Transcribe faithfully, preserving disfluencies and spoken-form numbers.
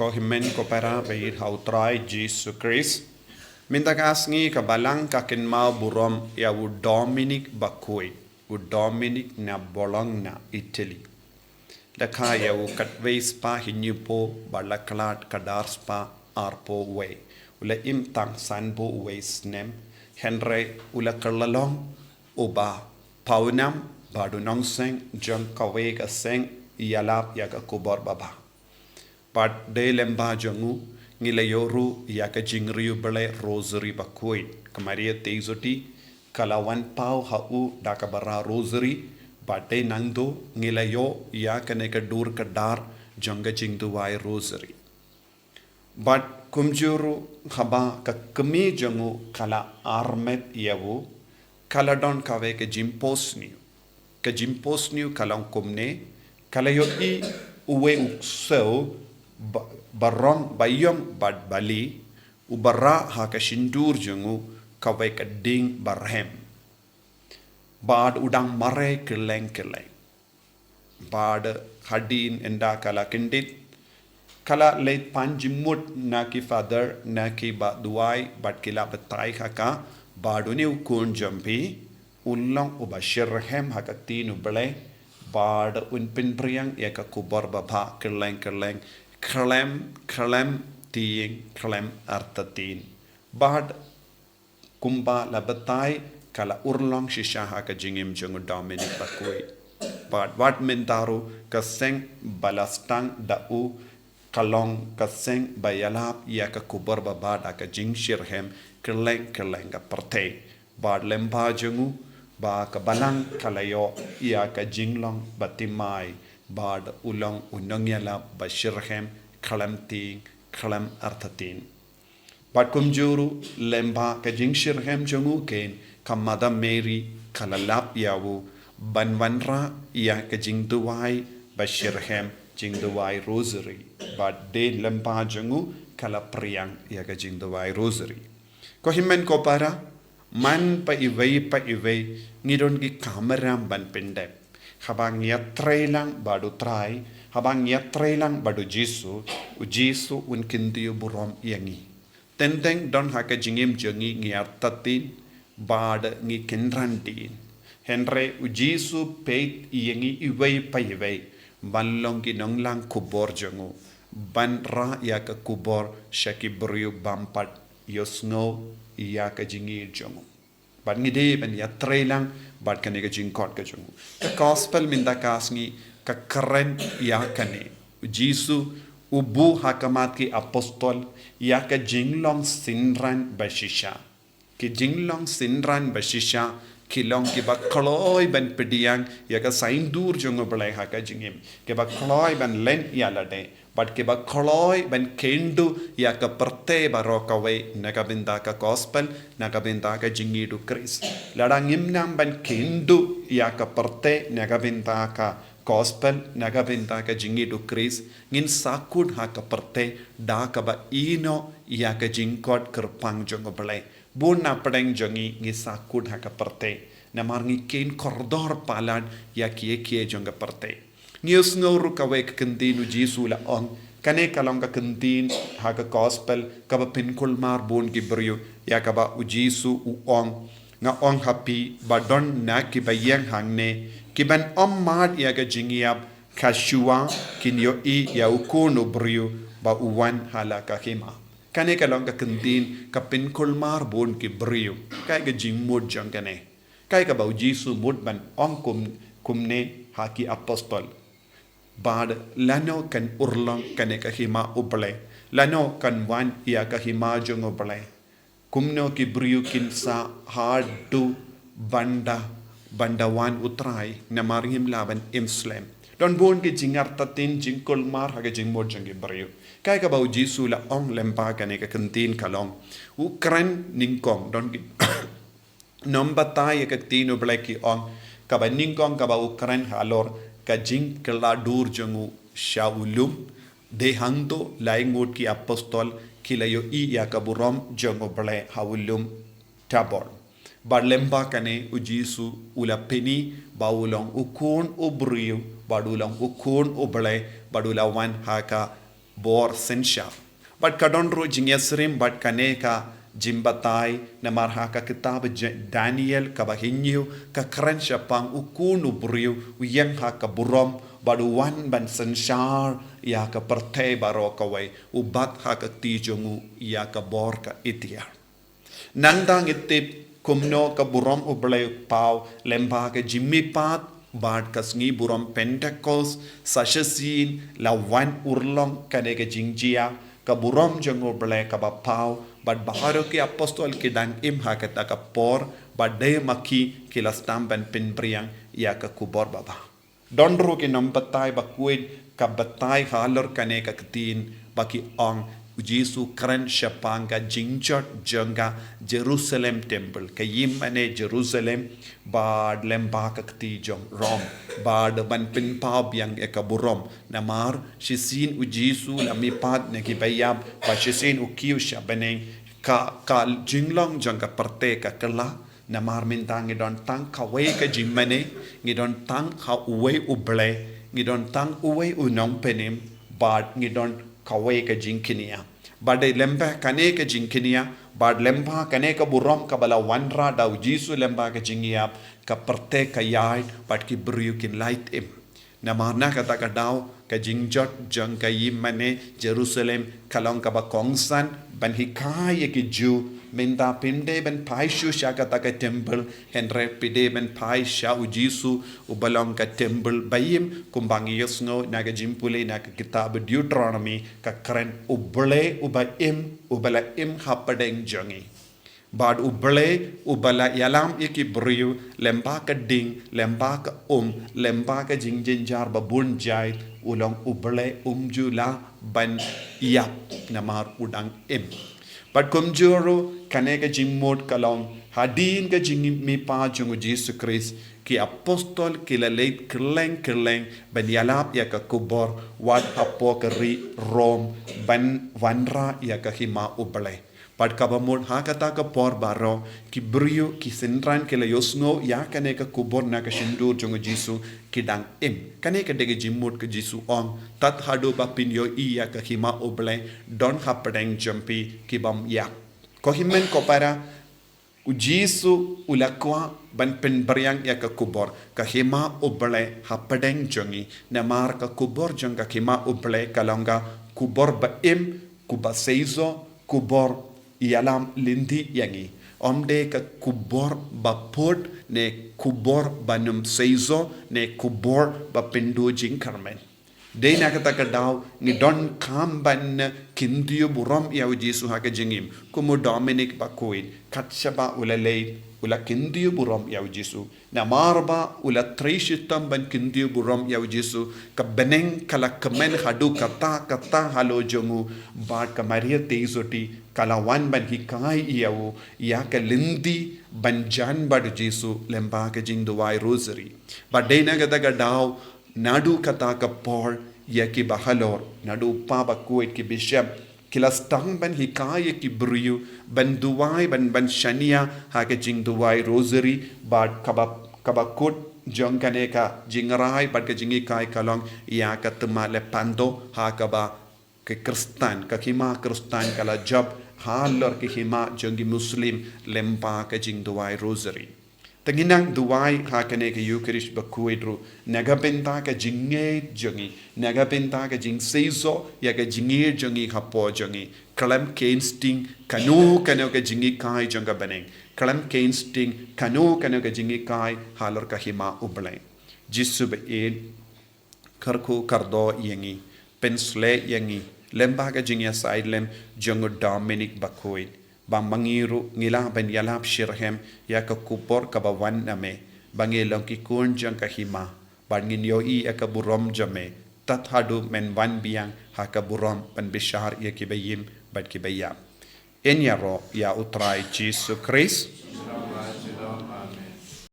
Ko hynmen ko para ba ïeit ha u Trai Jisu Khrist. Mynta ka sngi ka Balang ka kynmaw burom ïa u Dominic Bakhuid, u Dominic na Bologna, Italy. La kha ïa u katwei spah hynñiewphew bad la khlad ka dar spah arphew wei. U la im tang sanphew wei snem, hynrei u la kylla long uba pawnam bad u nongseng jong kawei ka seng ïalap ïa ka khubor babha. Bad dei lyngba jong u ngi la ïoh ruh ïa ka jingriewblei Rosary Bakhuid. Ka Maria Theisotti ka la wan paw ha u da kaba rah Rosary, bad dei nangta ngi la ïoh ïa kane ka dur ka dar jong ka jingduwai Rosary. Bad kumjuh ruh haba ka kmie jong u ka la armet ïa u, ka la don kawei ka jingphohsniew. Ka jingphohsniew ka long kumne, ka la ïohi uwei u ksew ba, ba rong baïong bad bali, uba rah ha ka shyntur jong u kawei ka dieng barhem. Bad u dang mareh kylleng kylleng. Bad hadien ynda ka la kyndit, ka la leit pan jingmut na ki father, na kiba duwai, bad ki la batai ha ka, bad une u khun jong phi un long uba shitrhem ha ka ktien U Blei, bad un pynphriang ïa ka khubor babha kylleng kylleng, khlem, khlem tieng, khlem artatien. Bad kumba la batai, ka la urlong shisha ha ka jingim jong u Dominic Bakhuid. Bad wat mynta ruh ka seng ba la sdang da u ka long ka seng ba ïalap ïa ka khubor babha da ka jingshitrhem kylleng kylleng ka pyrthei. Bad lyngba jong u ba ka Balang ka la ïoh ïa ka jinglong bathymmai, bad u long u nongïalap ba shitrhem, khlem tieng, khlem artatien. Bad kumjuh ruh lyngba ka jingshitrhem jong u ken, ka Mother Mary ka la lap ïa u ban wanrah ïa ka jingduwai ba shitrhem, jingduwai Rosary. Bad dei lyngba jong u ka la phriang ïa ka jingduwai Rosary. Ko hynmen ko para, man pa iwei pa iwei ngi don ki kamram ban pyndep. Haba ngi ïatrei lang bad u Trai, haba ngi ïatrei lang bad u Jisu, u Jisu un kyntiew burom ïa ngi. Teng teng don ha ka jingim jong ngi ngi artatien bad ngi kynran dien. Hynrei u Jisu peit ïa ngi iwei pa iwei ban long ki nonglang khubor jong u, ban rah ïa ka khubor sha ki briew bym pat ïohsngew ïa ka jingïeit jong u. Bad ngi dei ban ïatrei lang bad kane ka jingkhot ka jong u. Ka gospel mynta ka sngi ka kren ïa kane. U Jisu u buh ha khmat ki apostol ïa ka jinglong synran ba shisha. Ki jinglong synran ba shisha ki long kiba kloi ban pdiang ïa ka saiñdur jong U Blei ha ka jingim, kiba kloi ban len ïa lade, bad kiba kloi ban kynduh ïa ka pyrthei baroh kawei na ka bynta ka gospel, na ka bynta ka jingïeit u Khrist. Lada ngim nang ban kynduh ïa ka pyrthei na ka bynta ka gospel, na ka bynta ka jingïeit u Khrist, ngin sahkut ha ka pyrthei da kaba ïehnoh ïa ka jingkhot kyrpang jong U Blei. Bun na pdeng jong ngi ngi sahkut ha ka pyrthei namar ngi kheiñ kordor palat ïa kiei kiei jong ka pyrthei. Ngi ïohsngew ruh kawei ka ktien u Jisu u la ong, kane ka long ka ktien ha ka gospel kaba pynkulmar bun ki briew, ïa kaba u Jisu u ong, nga ong ha phi ba don na kiba ïeng hangne kiban ym mad ïa ka jingïap, ka shuwa kin ïohi ïa u Khun u briew ba u wan ha la ka hima. Kane ka long ka ktien ka pynkulmar bun ki briew. Kaei ka jingmut jong kane? Kaei kaba u Jisu mut ban ong kum, kumne ha ki apostol? Bad lano kan urlong kane ka hima U Blei? Lano kan wan ïa ka hima jong U Blei? Kumno ki briew kin sah haduh ban da, ban da wan u Trai, namar ngim lah ban im slem. Don bun ki jingartatien, jingkulmar ha ka jingmut jong ki briew. Kaei kaba u Jisu u la ong lyngba kane ka ktien ka long, u kren nyngkong, don ki nongbatai ïa ka ktien U Blei ki ong, kaba nyngkong kaba u kren halor ka jingkylla dur jong u sha u lum, dei hangto lai ngut ki apostol ki la ïohi ïa ka burom jong U Blei ha u lum Tabor. Bad lyngba kane u Jisu u la pyni ba u long u Khun u briew, bad u long u Khun U Blei, bad u la wan ha ka bor synshar. Bad ka don ruh jingïasyriem bad kane ka jingbatai, namar ha ka kitab Daniel kaba hynñiew ka kren shaphang u khun u briew u ïeng ha ka burom bad u wan ban synshar ïa ka pyrthei baroh kawei, u bat ha ka kti jong u ïa ka bor ka itiar. Nangta ngi tip kumno ka burom U Blei u paw lyngba ka jingmihpat bad ka sngi burom Pentekost, sa shisien la wan urlong kane ka jingjia, ka burom jong U Blei kaba paw, bad baroh ki apostol ki dang im ha kata ka por, bad dei ma ki ki la sdang ban pynbriang ïa ka khubor babha. Don ruh ki nongbatai bakhuid ka batai halor kane ka ktien ba ki ong, U Jisu kren shaphang ka jingjot jong ka Jerusalem Temple, ka ïingmane Jerusalem, bad lyngba ka kti jong Rom, bad ban pynpaw biang ïa ka burom. Namar shisien U Jisu la mihpat na kiba ïap, bad shisien u kiew sha bneng, ka, ka jinglong jong ka pyrthei ka kylla. Namar mynta ngi don tang kawei ka jingmane, ngi don tang ha uwei U Blei, ngi don tang uwei u Nongpynim, bad ngi don kawei ka jingkñia. Bad dei lyngba kane ka jingkñia, bad lyngba kane ka burom kaba la wanrah da U Jisu lyngba ka jingïap, ka pyrthei ka ïaid, bad ki briew kin lait im. Namar na kata ka daw ka jingjot jong ka ïingmane Jerusalem ka long kaba kongsan ban hikai ïa ki Jiw, mynta phim dei ban phai shuh sha kata ka temple, hynrei phi dei ban phai sha U Jisu uba long ka temple ba im, kumba ngi ïohsngew na ka jingpule na ka kitab Deuteronomy ka kren U Blei uba im, uba la im hapdeng jong ngi. Bad U Blei uba la ïalam ïa ki briew lyngba ka ding, lyngba ka um, lyngba ka jingjynjar ba bun jait, u long U Blei um ju lah ban ïap namar u dang im. Bad kumjuh ruh kane ka jingmut ka long hadien ka jingmihpat jong U Jisu Khrist, ki apostol ki la leit kylleng kylleng ban ïalap ïa ka khubor wat hapoh ka ri Rom ban wanrah ïa ka hima U Blei. Bad kaba mut ha kata ka por baroh ki briew ki synran ki la ïohsngew ïa kane ka khubor na ka shyntur jong U Jisu, ki dang im. Kane ka dei ka jingmut ka Jisu ong, tad haduh ba phin ïohi ïa ka hima U Blei don hapdeng jong phi ki bym ïap. Ko hynmen ko para, U Jisu u la kwah ban pynbriang ïa ka khubor ka hima U Blei hapdeng jong ngi, namar ka khubor jong ka hima U Blei ka long ka khubor ba im, khubor seisoh, khubor ïalam lynti ïa ngi. Ym dei ka khubor ba phut ne khubor ba nym seisoh ne khubor ba pynduh jingkyrmen. Dei na kata ka daw ngi donkam ban kyntiew burom ïa U Jisu ha ka jingim. Kum u Dominic bakhuid, kat shaba u la leit u la kyntiew burom ïa U Jisu. Namar ba u la trei shitom ban kyntiew burom ïa U Jisu, ka bneng ka la kmen haduh katta katta halor jong u, bad ka Maria Theisotti ka la wan ban hikai ïa u ïa ka lynti ban jan bad U Jisu lyngba ka jingduwai Rosary. Bad dei na kata ka daw naduh kata ka por ïa ki bahalor, naduh u pa bakhuid, ki bishop, ki la sdang ban hikai ïa ki briew ban duwai, ban, ban shaniah ha ka jingduwai Rosary, bad kaba, kaba kut jong kane ka jingrai bad ka jinghikai ka long ïa ka thma Lepanto, ha kaba ka Khristan, ka hima Khristan ka la jop halor ka hima jong ki Muslim lyngba ka jingduwai Rosary. Te ngin nang duwai ha kane ka Eucharist bakhuid ruh na ka bynta ka jingngeit jong ngi, na ka bynta ka jingseisoh ïa ka jingngeit jong ngi hapoh jong ngi. Khlem keiñ sting kano kano ka jinghikai jong ka bneng, khlem keiñ sting kano kano ka jinghikai halor ka hima U Blei. Jisu ba ïeit, kyrkhu kyrdoh ïa ngi, pynshlei ïa ngi lyngba ka jingïasaid lem jong u Dominic bakhuid, ba ma ngi ruh ngi lah ban ïalap shitrhem ïa ka khubor kaba wan na me, ba ngi long ki khun jong ka hima, bad ngin ïohi ïa ka burom jong me tad haduh men wan biang ha ka burom ban bishar ïa ki ba im bad ki ba ïap. Yn ïaroh ïa U Trai Jisu Khrist.